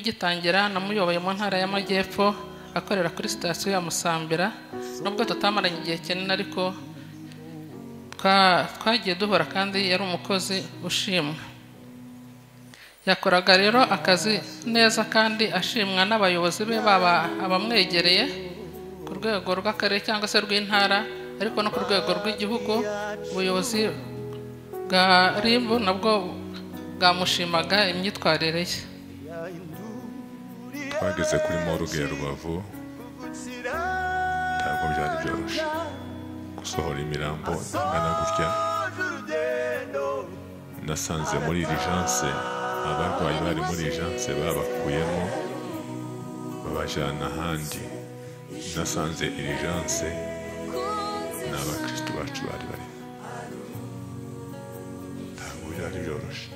Igitangira namuyoboye mu ntara y'Amajyepfo akorera kuri sitasiyo ya Musambira, nubwo tutamaranye igihe kinini ariko twagiye duhora kandi yari umukozi ushimwa. Yakoraga rero akazi neza kandi ashimwa n'abayobozi be, baba abamwegereye ku rwego rw'akarere cyangwa se rw'intara, ariko no ku rwego rw'igihugu. Ubuyobozi bwa RIB nabwo bwamushimaga imyitwarire ye. Twageze kuri morgue ya Rubavu, ntabwo byari byoroshye gusohora imirambo ingana gutya. Nasanze muri urgence abarwayi bari muri urgence babakuyemo babajyana ahandi. Nasanze urgence ni abakristu bacu bari barimo, ntabwo byari byoroshye.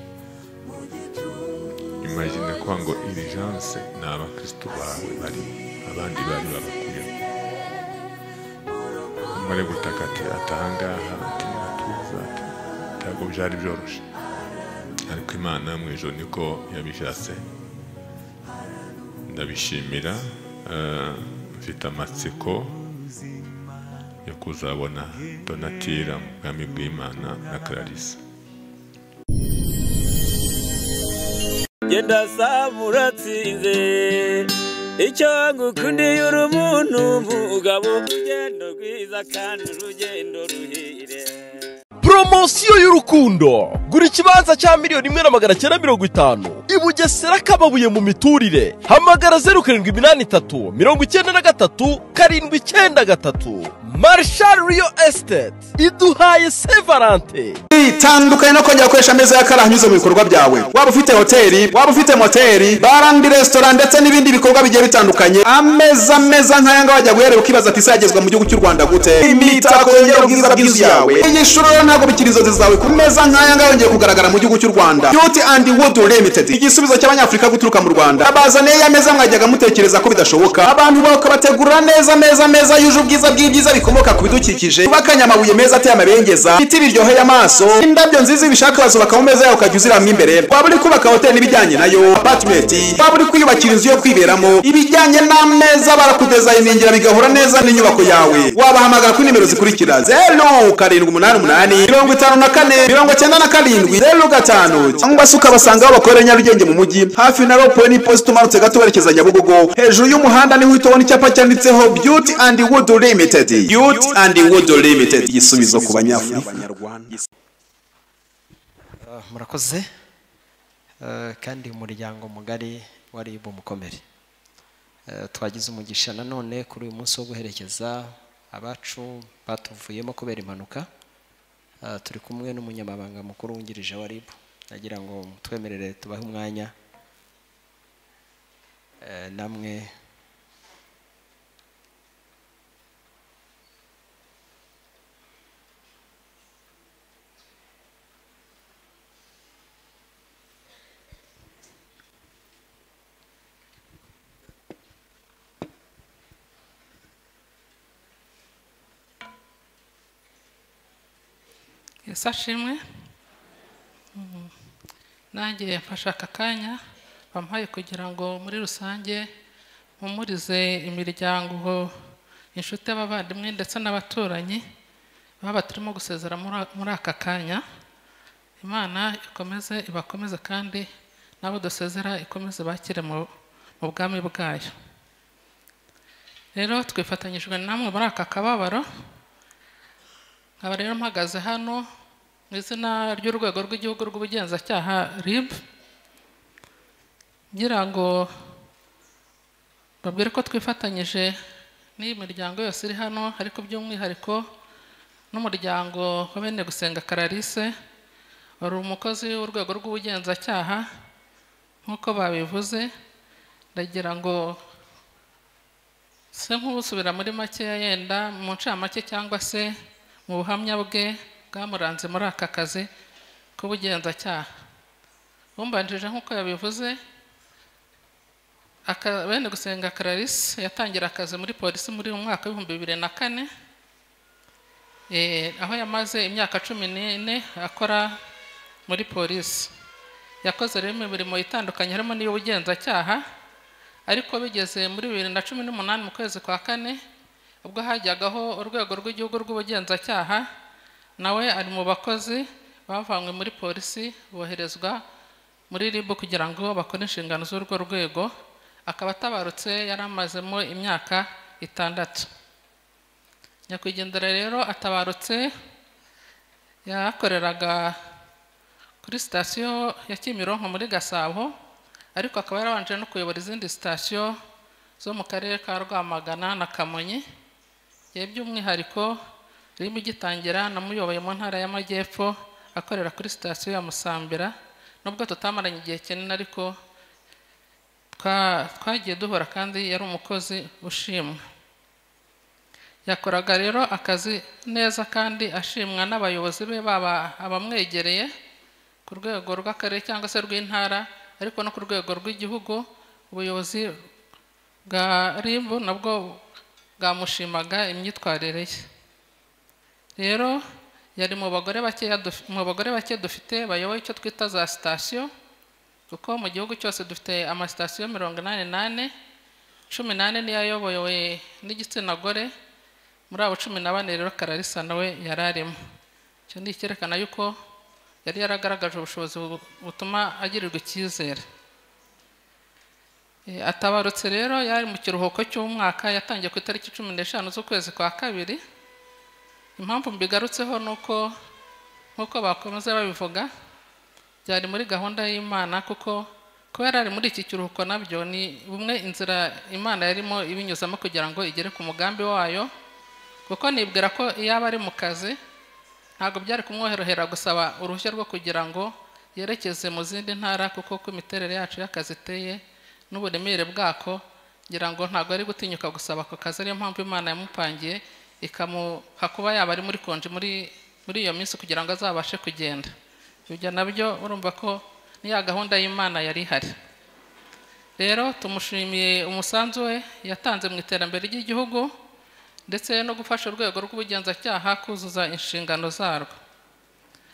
Imagine ko ngo urgence ni abakristu bawe barimo, abandi bari babakuyemo. Umwe gutaka ati atahangaha, ati atuza, ati ntabwo byari byoroshye, ariko Imana mu ijuru niko yabishatse. Ndabishimira. Mfite amatsiko yo kuzabona Donatira mu bwami bw'Imana na Clarisse. Genda samuratsinze icyo ngukundiye uri umuntu mugabo, urugendo rwiza kandi urugendo ruhire. Promosiyo y'urukundo, gura ikibanza cya 1,950,000 i Bugesera Kababuye mu miturire. Hamagara 0783 93 793. Marshal Real Estate iduhaye Sevalente. Itandukanye no kongera gukoresha ameza y'akara anyuze mu bikorwa byawe. Waba ufite hoteli, waba ufite moteri, bar and restaurant ndetse n'ibindi bikorwa bigiye bitandukanye. Ameza meza nk'aya ngaya wajya guherera ukibaza ati isagezwa mu gihugu cy'u Rwanda gute? Imitako yongera ubwiza bw'inzu yawe. Iyi shuro ntabwo bikiri inzozi zawe. Ku meza nk'aya ngaya yongeye kugaragara mu gihugu cy'u Rwanda. Beauty and Wood Limited, igisubizo cy'abanyafurika guturuka mu Rwanda. Abazaniye ya meza mwajyaga mutekereza ko bidashoboka. Abantu bakabategura neza meza meza yuje ubwiza bw'ibyiza bikomoka ku bidukikije. Ubakanya amabuye meza ateye amabengeza, ibiti biryoheye amaso, indabyo nziza ibishaka bazubaka mu meza yawe ukajya uziramwo imbere. Waba uri kubaka hoteli n'ibijyanye nayo, apartment, waba uri kwiyubakira inzu yo kwiberamo, ibijyanye n'ameza barakudesigningira bigahura neza n'inyubako yawe. Wabahamagara kuri nimero zikurikira: 0788 54 97 05, cyangwa se ukabasanga aho bakorera Nyarugenge mu mujyi hafi na rond-point n'iposita, umanutse gato werekeza Nyabugogo, hejuru y'umuhanda niho uhita ubona icyapa cyanditseho Beauty and Wood Limited. Beauty and Wood Limited, igisubizo ku banyafurika. Murakoze kandi umuryango mugari wari bumukomere. Twagize umugisha nanone kuri uyu munsi wo guherekeza abacu batuvuyemo kubera impanuka. Turi kumwe n'umunyamabanga mukuru wungirije wa RIB, nagira ngo mutwemerere tubahe umwanya namwe. Yesu ashimwe. Nanjye mfashe aka kanya bampaye kugira ngo muri rusange mpumurize imiryango, inshuti, abavandimwe ndetse n'abaturanyi baba turimo gusezera muri aka kanya. Imana ikomeze ibakomeze kandi nabo dusezera ikomeze bakire mu bwami bwayo. Rero twifatanyijwe namwe muri aka kababaro. Nkaba rero mpagaze hano mu izina ry'urwego rw'igihugu rw'ubugenzacyaha RIB, ngira ngo babwire ko twifatanyije n'iyi miryango yose iri hano, ariko by'umwihariko n'umuryango wa bene Gusenga Clarisse, wari umukozi w'urwego rw'ubugenzacyaha nk'uko babivuze. Ndagira ngo se nk'usubira muri makeya yenda mu ncamake cyangwa se mu buhamya bwe bwamuranze muri aka kazi k'ubugenzacyaha. Bumbanjije nk'uko yabivuze, bene Gusenga Clarisse yatangira akazi muri polisi muri mwaka w'2004, aho yamaze imyaka 14 akora muri polisi. Yakoze rero imirimo itandukanye harimo n'iy'ubugenzacyaha. Ariko bigeze muri 2018 mu kwezi kwa kane, ubwo hajyagaho urwego rw'igihugu rw'ubugenzacyaha, nawe ari mu bakozi bavanywe muri polisi boherezwa muri RIB kugira ngo bakore inshingano z'urwo rwego. Akaba atabarutse yari amazemo imyaka 6. Nyakwigendera rero atabarutse yakoreraga kuri sitasiyo ya Kimironko muri Gasabo, ariko akaba yarabanje no kuyobora izindi sitasiyo zo mu karere ka Rwamagana na Kamonyi. Igihe by'umwihariko RIB igitangira namuyoboye mu ntara y'Amajyepfo akorera kuri sitasiyo ya Musambira, nubwo tutamaranye igihe kinini ariko twagiye duhora, kandi yari umukozi ushimwa. Yakoraga rero akazi neza kandi ashimwa n'abayobozi be, baba abamwegereye ku rwego rw'akarere cyangwa se rw'intara, ariko no ku rwego rw'igihugu. Ubuyobozi bwa RIB nabwo bwamushimaga imyitwarire ye. Rero yari mu bagore bake dufite bayoboye icyo twita za sitasiyo, kuko mu gihugu cyose dufite amasitasiyo 84, 14 niyo ayobowe n'igitsina gore. Muri abo 14 rero Kararisa nawe yari arimo. Icyo ni icyerekana yuko yari yaragaragaje ubushobozi butuma agirirwa icyizere. Atabarutse rero yari mu kiruhuko cy'umwaka, yatangiye ku itariki 15 z'ukwezi kwa kabiri. Impamvu mbigarutseho nuko nkuko bakomeza babivuga byari muri gahunda y'Imana, kuko kuba yari muri iki kiruhuko nabyo ni bumwe inzira Imana yarimo ibinyuzamo kugira ngo igere ku mugambi wayo, kuko nibwira ko iyo aba ari mu kazi ntabwo byari kumworohera gusaba uruhushya rwo kugira ngo yerekeze mu zindi ntara, kuko ku imiterere yacu y'akazi iteye n'uburemere bwako, ngira ngo ntabwo ari gutinyuka gusaba ako kazi. Ariyo mpamvu Imana yamupangiye ikamuha kuba yaba ari muri konji muri iyo minsi kugira ngo azabashe kugenda. Ibyo nabyo urumva ko ni ya gahunda y'Imana yari ihari. Rero tumushimiye umusanzu we yatanze mu iterambere ry'igihugu ndetse no gufasha urwego rw'ubugenzacyaha kuzuza inshingano zarwo.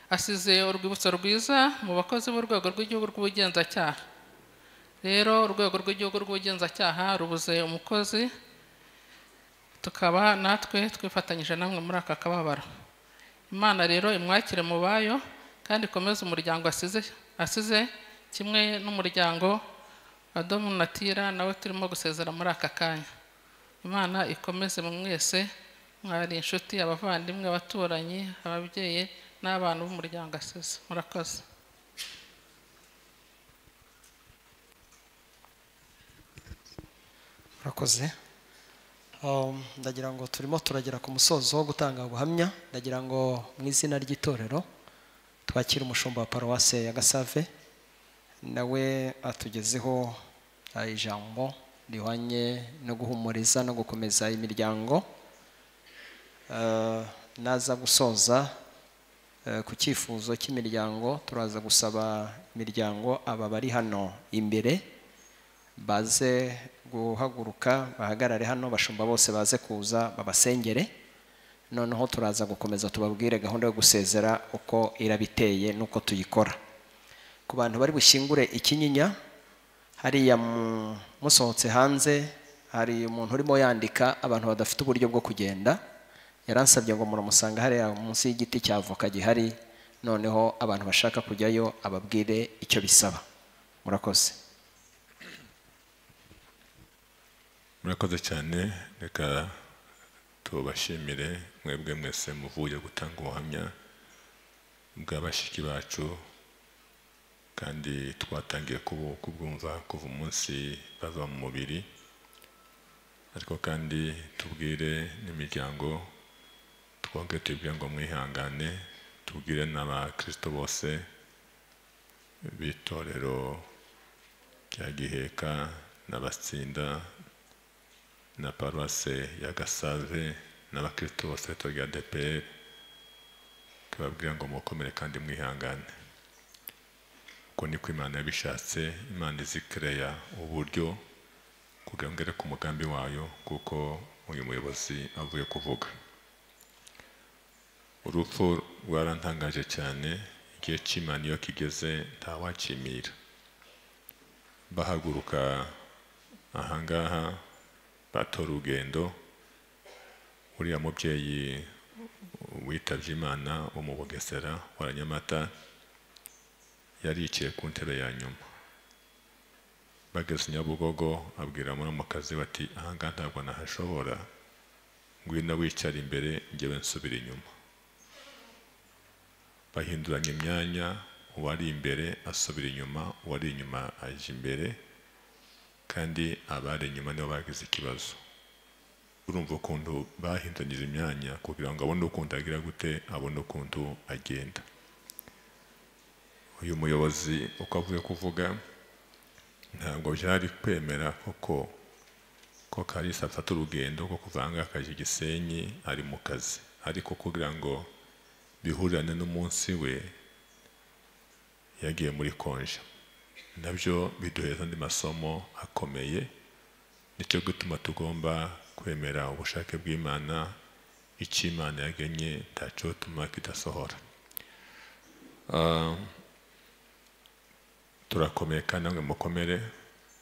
Asize urwibutso rwiza mu bakozi b'urwego rw'igihugu rw'ubugenzacyaha. Rero urwego rw'igihugu rw'ubugenzacyaha rubuze umukozi, tukaba natwe twifatanyije namwe muri aka kababaro. Imana rero imwakire mu bayo kandi ikomeze umuryango asize kimwe n'umuryango wa Dominatira nawe turimo gusezera muri aka kanya. Imana ikomeze mu mwese mwari inshuti, abavandimwe, abaturanyi, ababyeyi n'abana b'umuryango asize. Murakoze. Murakoze. Ndagira ngo turimo turagera ku musozo wo gutanga ubuhamya. Ndagira ngo mu izina ry'itorero twakire umushumba wa paruwase ya Gasave, nawe atugezeho ijambo rihwanye no guhumuriza no gukomeza imiryango. Naza gusoza ku cyifuzo cy'imiryango, turaza gusaba imiryango aba bari hano imbere baze guhaguruka bahagarare hano, bashumba bose baze kuza babasengere. Noneho turaza gukomeza tubabwire gahunda yo gusezera uko irabiteye nuko tuyikora. Ku bantu bari bushyingure ikinyinya hariya musohotse hanze, hari umuntu urimo yandika abantu badafite uburyo bwo kugenda, yaransabye ngo muramusanga hariya munsi y'igiti cya avoka gihari, noneho abantu bashaka kujyayo ababwire icyo bisaba. Murakoze. Murakoze cyane. Reka tubashimire mwebwe mwese muvuye gutanga ubuhamya bw'abashiki bacu, kandi twatangiye kubwumva kuva umunsi bava mu mubiri. Ariko kandi tubwire n'imiryango, twongere tubwire ngo mwihangane, tubwire n'abakristo bose b'itorero rya Giheka n'Abatsinda na paruwase ya Gasave n'abakristo bose b'itorero rya ADEPR, tubabwira ngo mukomere kandi mwihangane. Uko niko Imana yabishatse. Imana izikereya uburyo kugira ngo igere ku mugambi wayo, kuko uyu muyobozi avuye kuvuga. Urupfu rwarantangaje cyane, igihe cy'Imana iyo kigeze ntawakimira. Bahaguruka Ahangaha batora urugendo, uriya mubyeyi witabye Imana wo mu Bugesera wa Nyamata yaricaye ku ntebe ya nyuma. Bageze Nyabugogo abwira muramukazi we ati ahangaha ntabwo nahashobora, ngwino wicara imbere njyewe nsubira inyuma. Bahinduranya imyanya, uwari imbere asubira inyuma, uwari inyuma aje imbere, kandi abari inyuma nibo bagize ikibazo. Urumva ukuntu bahinduranyije imyanya kugira ngo abone ukuntu agira gute, abone ukuntu agenda. Uyu muyobozi uko avuye kuvuga ntabwo byari kwemera koko ko Kalisa afata urugendo rwo kuva aha ngaha akajya i Gisenyi ari mu kazi, ariko kugira ngo bihurirane n'umunsi we yagiye muri konje. Nabyo biduheza andi masomo akomeye. Nicyo gituma tugomba kwemera ubushake bw'Imana, icyo Imana yagenye ntacyo tuma kidasohora. Turakomeye kandi namwe mukomere,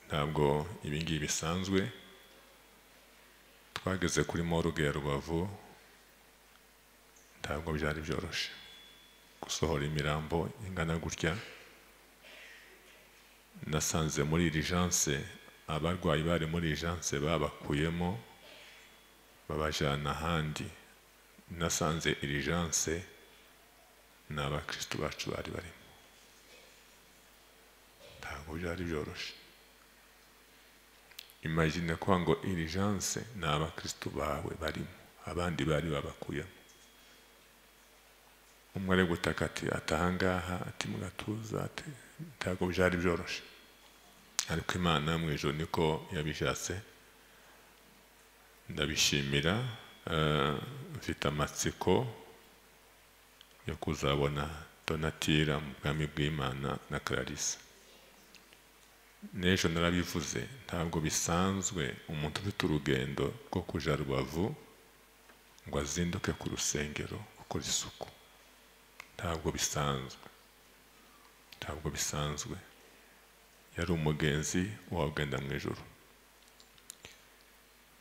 ntabwo ibi ngibi bisanzwe. Twageze kuri morgue ya Rubavu, ntabwo byari byoroshye gusohora imirambo ingana gutya. Nasanze muri urgence abarwayi bari muri urgence babakuyemo babajana ahandi. Nasanze urgence ni abakristo bacu bari barimo. Ntabwo byari byoroshye. Imagine ko ngo urgence ni abakristo bawe barimo, abandi bari babakuyemo. Umwe ari gutaka ati atahangaha, ati mu gatuza, ati ntabwo byari byoroshye. Ariko Imana mu ijuru niko yabishatse, ndabishimira. Mfite amatsiko yo kuzabona Donatira mu bwami bw'Imana na Clarisse. N'ejo narabivuze, ntabwo bisanzwe umuntu ufite urugendo rwo kuja Rubavu ngo azinduke ku rusengero gukora isuku. Ntabwo bisanzwe, ntabwo bisanzwe. Yari umugenzi wagenda mu ijuru.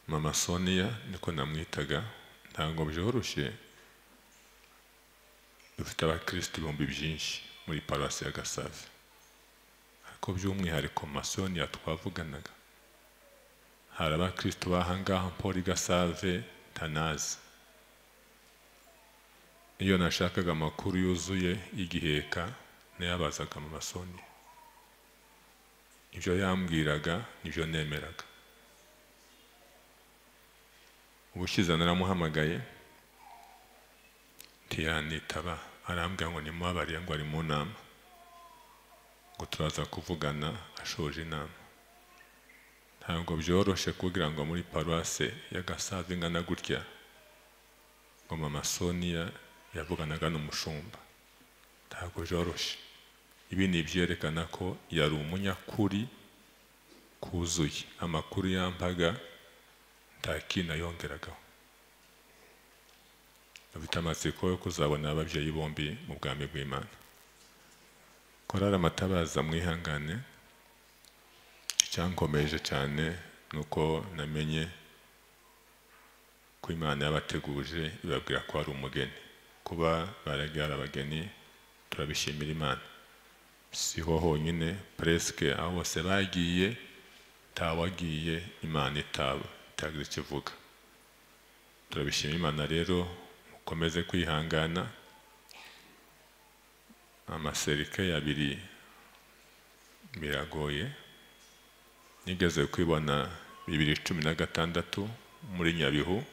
Mama Sonia niko namwitaga. Ntabwo byoroshye, dufite abakristo ibihumbi byinshi muri paruwasi ya Gasave, ariko by'umwihariko Mama Sonia twavuganaga, hari abakristo bahangaha Paul Gasave tanazi. Iyo nashakaga amakuru yuzuye y'igiheka nayabazaga Mama Sonia, ibyo yambwiraga nibyo nemeraga. Ubushize naramuhamagaye ntiyanitaba, arambwira ngo nimubabariye ngo ari mu nama, ngo turaza kuvugana ashoje inama. Ntabwo byoroshye kugira ngo muri paruwase ya Gasave ingana gutya ngo Mama Sonia yavuganaga n'umushumba. Ntabwo byoroshye. Ibi ni ibyerekana ko yari umunyakuri kuzuye. Amakuru yampaga nta kintu yongeragaho. Afite amatsiko yo kuzabona ababyeyi bombi mu bwami bw'Imana. Korali Amatabaza mwihangane. Icyankomeje cyane nuko namenye ko Imana yabateguje ibabwira ko ari umugeni. Kuba baragiye ari abageni turabishimira Imana. Siho honyine, presque aho bose bagiye tawagiye Imana itaba itagira icyo ivuga. Turabishimira Imana rero, mukomeze kwihangana. Amaserike abiri biragoye. Nigeze kwibona 2016 muri Nyabihu,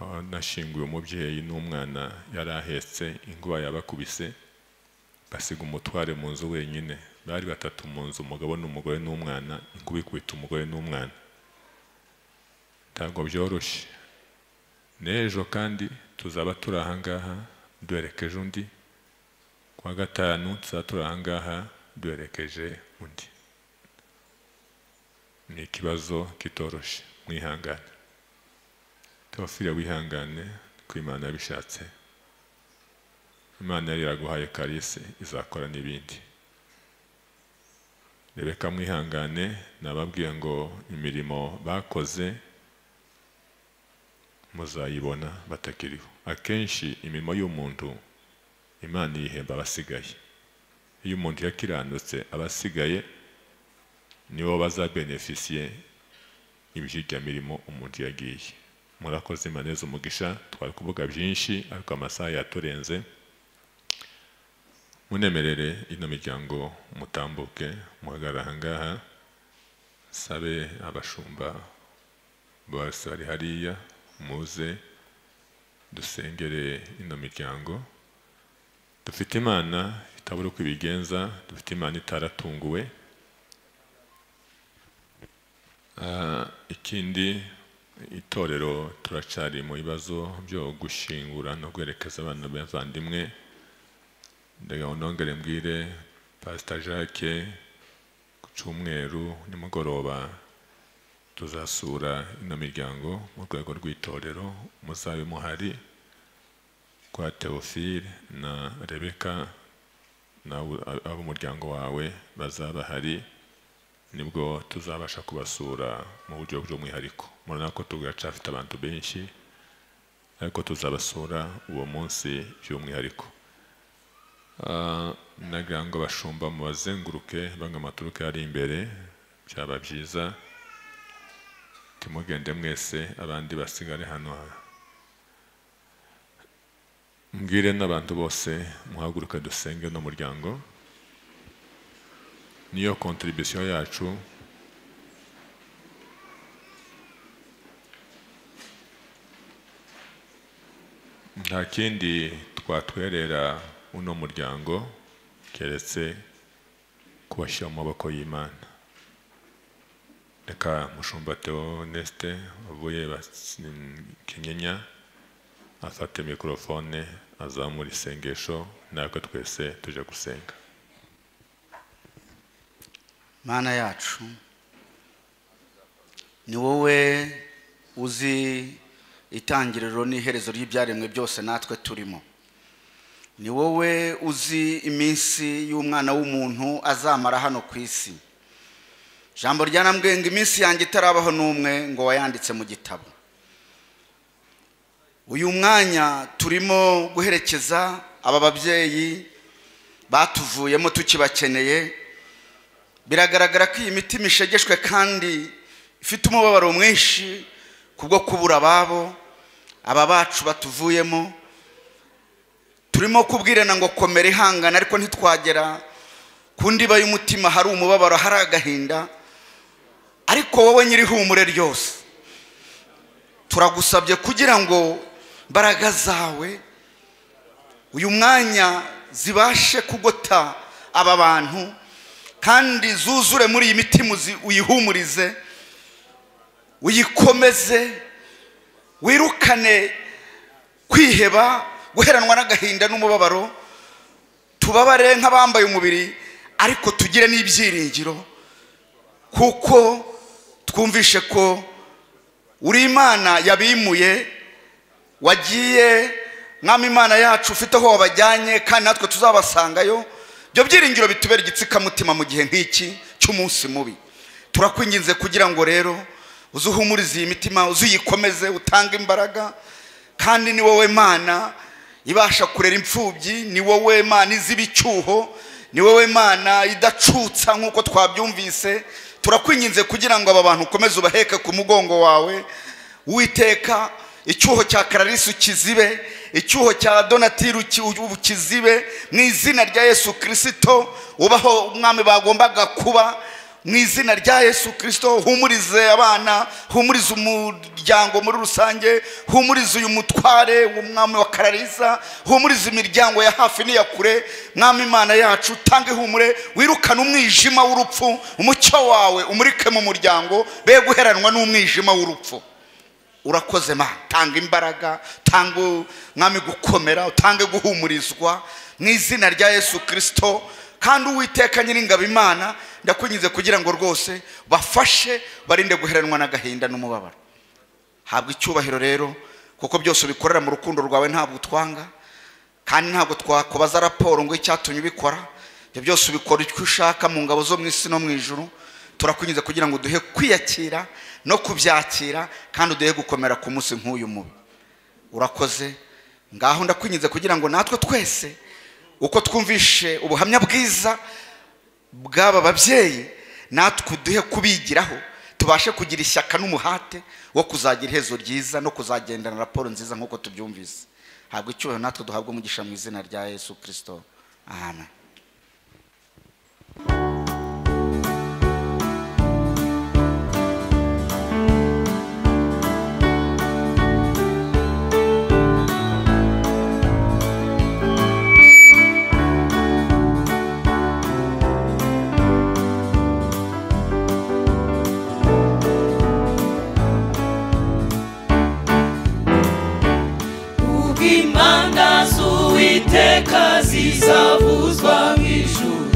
aho nashinguye umubyeyi n'umwana yari ahetse, inkuba yabakubise basiga umutware mu nzu wenyine. Bari batatu mu nzu, umugabo n'umugore n'umwana, inkuba ikubita umugore n'umwana. Ntabwo byoroshye. N'ejo kandi tuzaba turi ahangaha duherekeje undi, kuwa gatanu tuzaba turi ahangaha duherekeje undi. Ni ikibazo kitoroshye, mwihangane. Teofile wihangane, ko Imana yabishatse. Imana yari iraguhaye Kalise, izakora n'ibindi. Rebeka mwihangane, nababwiye ngo imirimo bakoze muzayibona batakiriho. Akenshi imirimo y'umuntu Imana yihemba abasigaye. Iyo umuntu yakiranutse abasigaye nibo bazabenefisiye iby'ijya mirimo umuntu yagiye. Murakoze, Imana neza umugisha. Twari kuvuga byinshi ariko amasaha yaturenze. Munemerere ino miryango mutambuke muhagarara aha ngaha, sabe abashumba bose bari hariya muze dusengere ino miryango. Dufite Imana itabura uko ibigenza, dufite Imana itaratunguwe. Ikindi, itorero turacari mu bibazo byo gushingura no guherekeza abana b'abavandimwe. Ndagira ngo nongere mbwire Pastor Jacques, ku cyumweru nimugoroba tuzasura ino miryango mu rwego rw'itorero, muzabe muhari kwa Theophile na Rebeka n'ab'umuryango wawe bazaba hari, nibwo tuzabasha kubasura mu buryo bw'umwihariko. Murabona ko tugacafite abantu benshi, ariko tuzabasura uwo munsi by'umwihariko. Nagira ngo abashumba mubazenguruke banga amaturuka ari imbere, byaba byiza timugende mwese, abandi basigare hano. Mbwire n'abantu bose muhaguruke dusenge n'umuryango. Niyo contribution yacu. Nta kindi twatwerera uno muryango keretse kubashyira mu maboko y'Imana. Reka mushumba Theoneste avuye Kinyinya afate mikrofone azamura isengesho, natwe twese tuje gusenga. Mana yacu, ni wowe uzi itangiriro n'iherezo ry'ibyaremwe byose natwe turimo. Ni wowe uzi iminsi y'umwana w'umuntu azamara hano ku isi. Jambo ryanambwiye ngo iminsi yanjye itarabaho n'umwe ngo wayanditse mu gitabo. Uyu mwanya turimo guherekeza aba babyeyi batuvuyemo tukibakeneye. Biragaragara ko iyi mitima ishegeshwe kandi ifite umubabaro mwinshi kubwo kubura ababo, aba bacu batuvuyemo. Turimo kubwirana ngo komera, ihangana, ariko ntitwagera ku ndiba y'umutima, hari umubabaro, hari agahinda. Ariko wowe nyiri humure ryose, turagusabye kugira ngo imbaraga zawe uyu mwanya zibashe kugota aba bantu, kandi zuzure muri iyi mitima, uyihumurize, uyikomeze, wirukane kwiheba, guheranwa n'agahinda n'umubabaro. Tubabare nk'abambaye umubiri, ariko tugire n'ibyiringiro, kuko twumvishe ko uri Imana yabimuye, wagiye Mwami Imana yacu ufite aho wabajyanye, kandi natwe tuzabasangayo. Ibyo byiringiro bitubera igitsikamutima mu gihe nk'iki cy'umunsi mubi. Turakwinginze kugira ngo rero uzuhumurize iyi mitima, uzuyikomeze, utange imbaraga. Kandi ni wowe Mana ibasha kurera imfubyi, ni wowe Mana iziba icyuho, ni wowe Mana idacutsa nk'uko twabyumvise. Turakwinginze kugira ngo aba bantu ukomeze ubaheke ku mugongo wawe. Uwiteka, icyuho cya Kararisi ukizibe, icyuho cya Donatire ukizibe, mu izina rya Yesu Kristo. Ubaho umwami bagombaga kuba, mu izina rya Yesu Kristo. Humurize abana, humurize umuryango muri rusange, humurize uyu mutware w'umwami wa Kararisa, humurize imiryango ya hafi n'iya kure. Mwami Imana yacu, utange ihumure, wirukane umwijima w'urupfu, umucyo wawe umurike mu muryango, be guheranwa n'umwijima w'urupfu. Urakoze Mana, tanga imbaraga, tanga mwami gukomera, utange guhumurizwa mu izina rya Yesu Kristo. Kandi Uwiteka Nyiringabo Imana, ndakwinginze kugira ngo rwose bafashe, barinde guheranwa n'agahinda n'umubabaro. Habwa icyubahiro rero, kuko byose ubikorera mu rukundo rwawe, ntabwo utwanga, kandi ntabwo twakubaza raporo ngo icyatumye ubikora. Ibyo byose ubikora icyo ushaka mu ngabo zo mu isi no mu ijuru. Turakunyuze kugira ngo duhe kwiyakira no kubyakira, kandi uduhe gukomera ku munsi nk'uyu mubi. Urakoze. Ngaho ndakwinginze kugira ngo natwe twese uko twumvishe ubuhamya bwiza bw'aba babyeyi, natwe uduhe kubigiraho, tubashe kugira ishyaka n'umuhate wo kuzagira iherezo ryiza no kuzagendana raporo nziza nk'uko tubyumvise. Habwa icyubahiro, natwe duhabwe umugisha mu izina rya Yesu Kristo. Amen. Uwiteka zizavuzwa mu ijuru,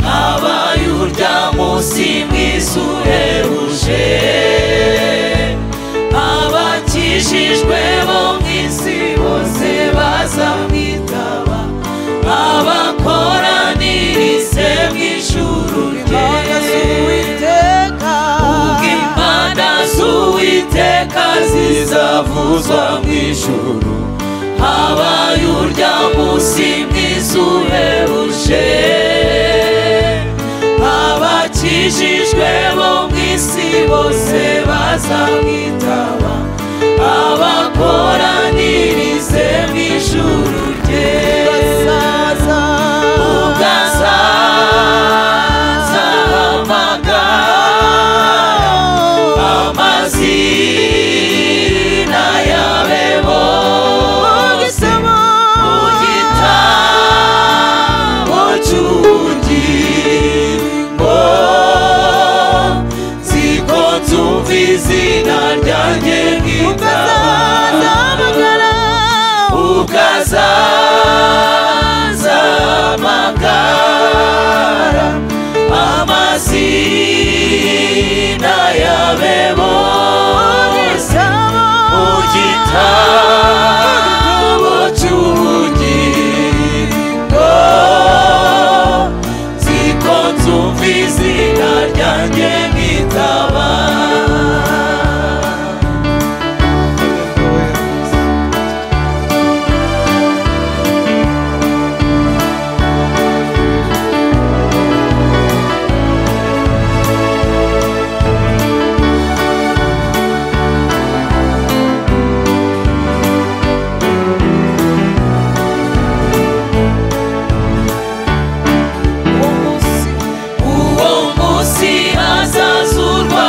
habaye urya munsi mwiza uhebuje, abakijijwe bo mu isi bose bazamwitaba, abakoranirize mu ijuru rye. Ubwo impanda z'Uwiteka zizavuzwa mu ijuru, habaye urya munsi mwiza uhebuje, abakijijwe bo mu isi bose bazamwitaba, abakoranirize mu ijuru rye. Ugasaza amagara, amazina yawe bose mu gitabo cy'ubugingo, nziko nzumva izina ryanjye nkitaba. Ukazaza amagara, amazina yawe bose mu gitabo cy'ubugingo, nziko nzumva izina ryanjye nkitaba. Uwo munsi hazazurwa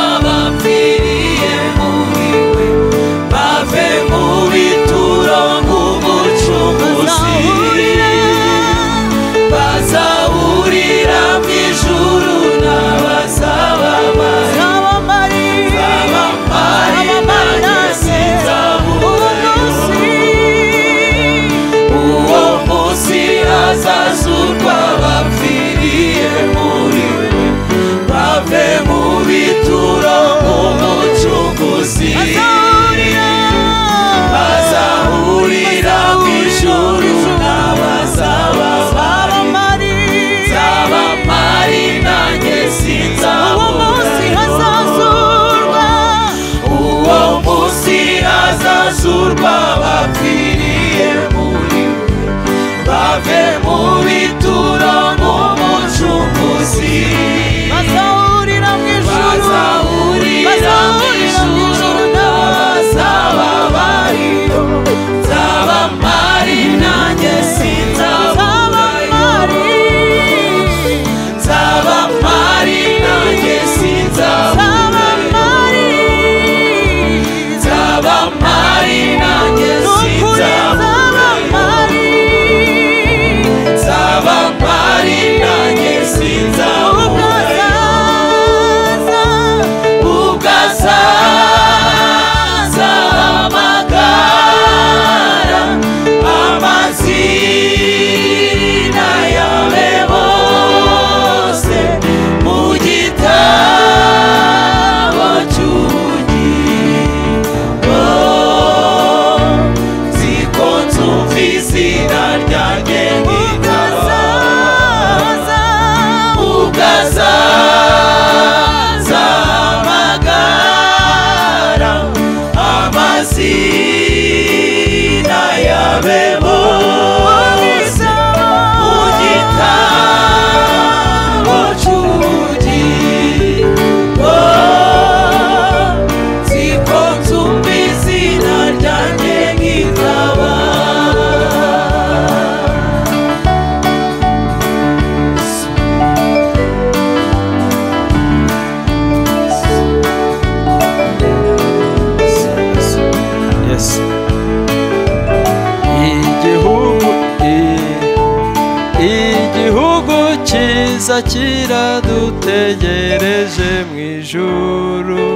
cyiza kiradutegereje mu ijuru.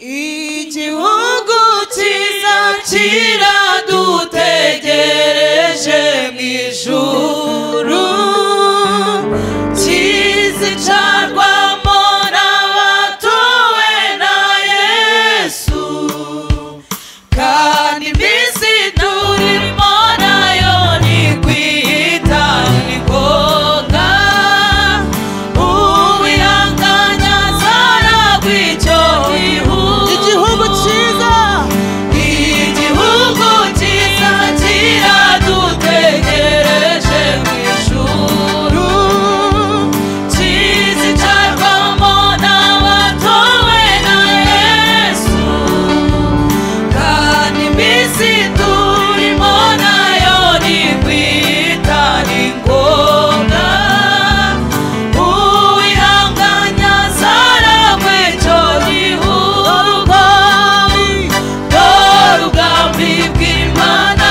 Igihugu cyiza kiradutegereje mu ijuru, kizicarwamo n'abatowe na Yesu, kandi iminsi turimo nayo ni kwita ni ngombwa, uwihanganya azaragwa icyo gihugu. Igihugu cyiza, igihugu cyiza kiradutegereje mu ijuru, kizicarwamo n'abatowe na Yesu, kandi iminsi turimo nayo ni kwita ni ngombwa, uwihanganya azaragwa icyo gihugu. Dore ubwami bw'Imana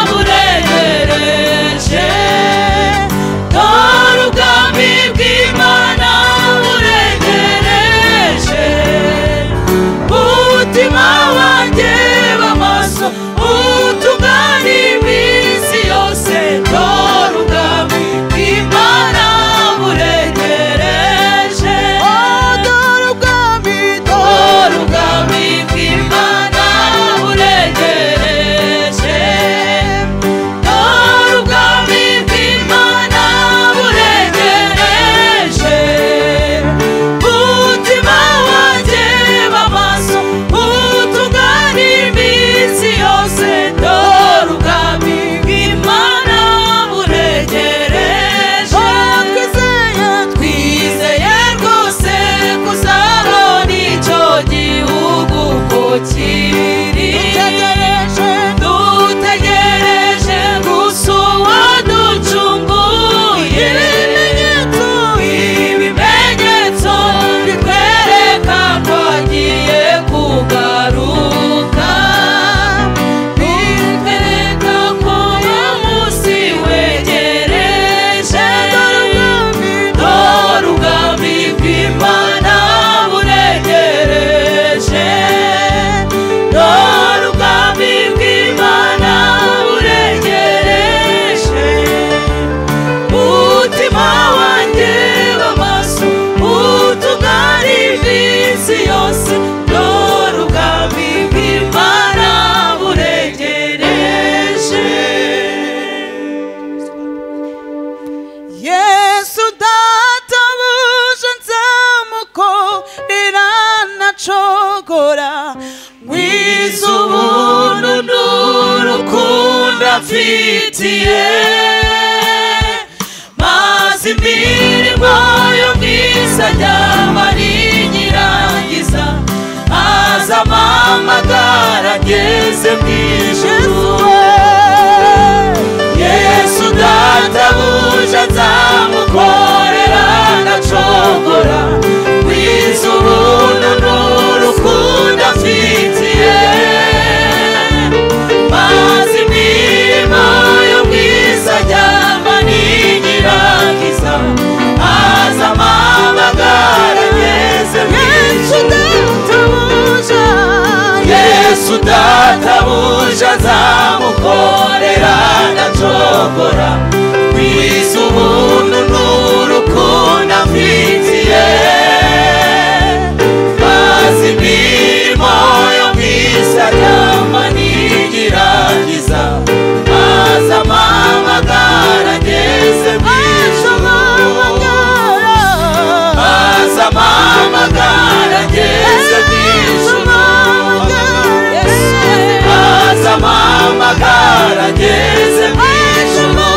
buregereje, dore ubwami bw'Imana buregereje, umutima wanjye w'amaso utungane iminsi yose, dore ubwami bw'Imana buregereje, dore ubwami, dore ubwami bw'Imana buregereje, dore ubwami bw'Imana buregereje, umutima wanjye w'amaso utungane iminsi yose, dore ubwami bw'Imana buregereje. Twizeye, twizeye rwose kuzabona icyo gihugu ko kiri, dutegereje, dutegereje gusa uwaducunguye, ibimenyetso bitwereka ko agiye kugaruka, bitwereka ko umunsi wegereje, dore ubwami bw'Imana buregereje, dore ubwami bw'Imana buregereje, umutima wanjye w'amaso utungane iminsi yose, dore ubwami bw'Imana buregereje. Yesu databuja nzamukorera ntacogora, Mwiza ubuntu n'urukundo amfitiye, maze imirimo yo mu isi ajya arinyirangiza, aza ampamagara ngeze mu ijuru. Yesu databuja nzamukorera ntacogora, mwiza ubuntu n'urukundo amfitiye, maze imirimo yo mu isi ajya aninyirangiza, aza ampamagara ngeze mu Yesu ijuru. databuja, Yesu databuja nzamukorera ntacogora, mwiza ubuntu n'urukundo amfitiye, maze imirimo yo mu isi ajya aninyirangiza, aza ampamagara ngeze mu ijuru, aza ampamagara ngeze mu ijuru, aza ampamagara ngeze mu ijuru.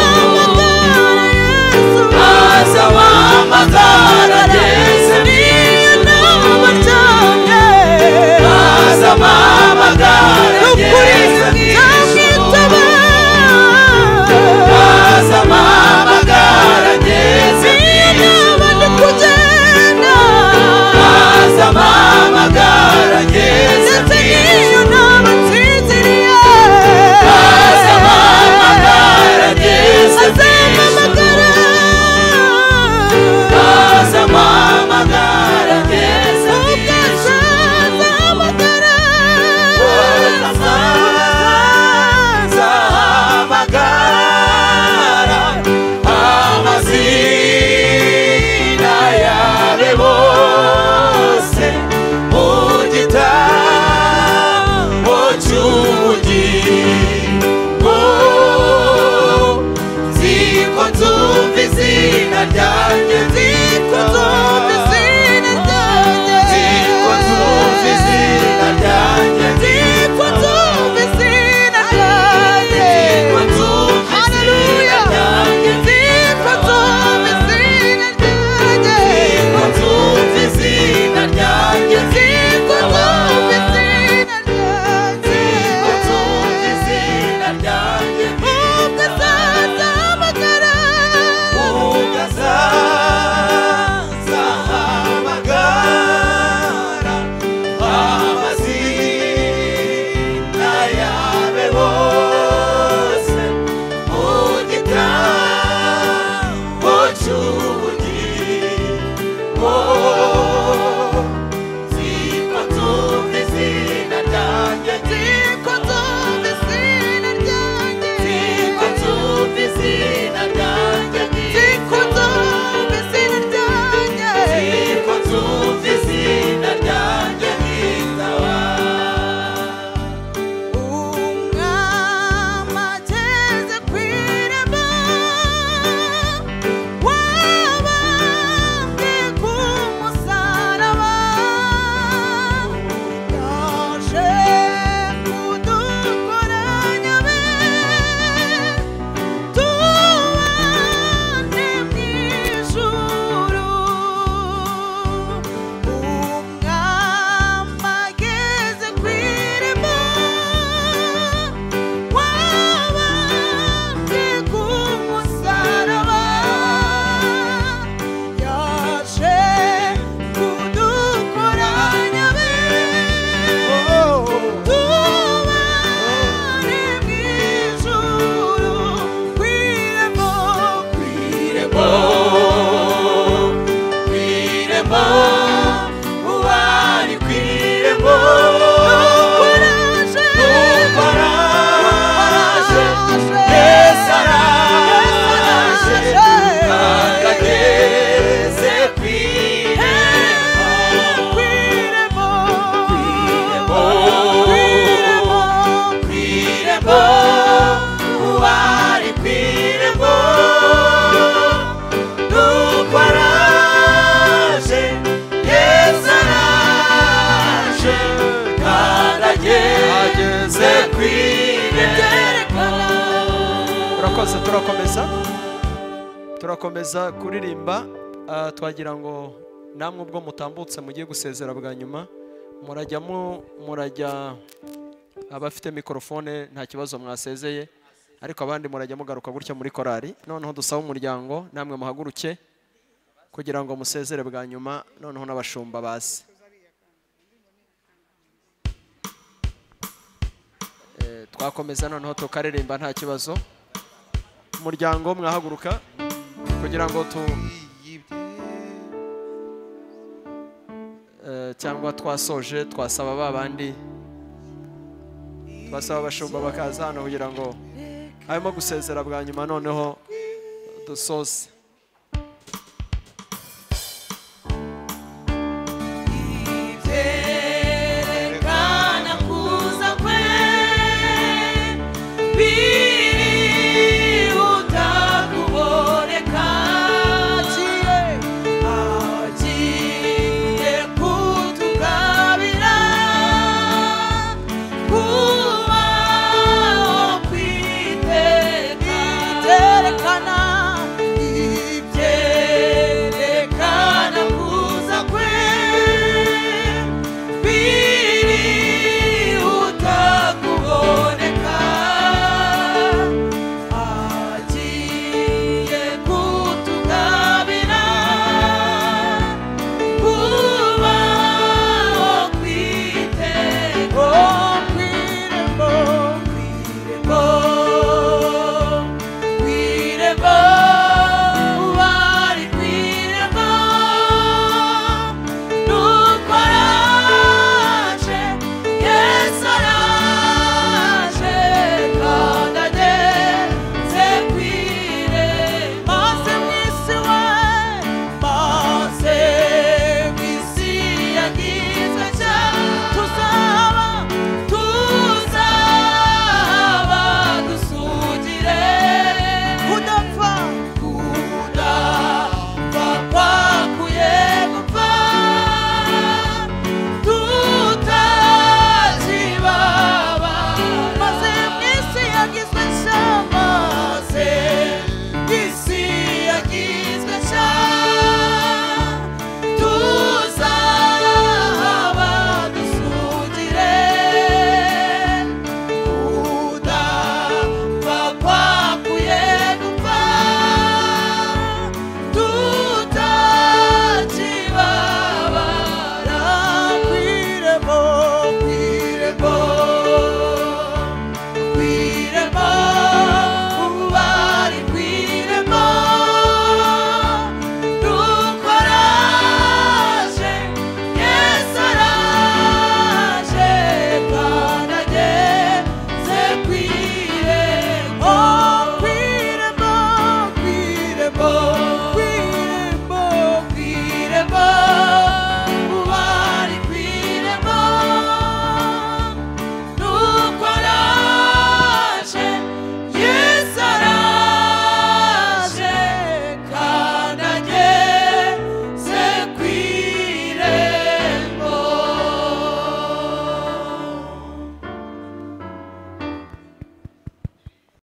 Murakoze, turakomeza kuririmba. Twagira ngo namwe ubwo mutambutse mugiye gusezera bwa nyuma, murajya abafite mikrofone nta kibazo mwasezeye, ariko abandi murajya mugaruka gutya muri korari. Noneho dusaba umuryango namwe muhaguruke kugira ngo musezere bwa nyuma, noneho n'abashumba baze. Twakomeza noneho tukaririmba nta kibazo. Umuryango mwahaguruka kugira ngo tu cyangwa twasoje, twasaba babandi, twasaba abashumba bakaza hano kugira ngo harimo gusezera bwa nyuma, noneho dusoze.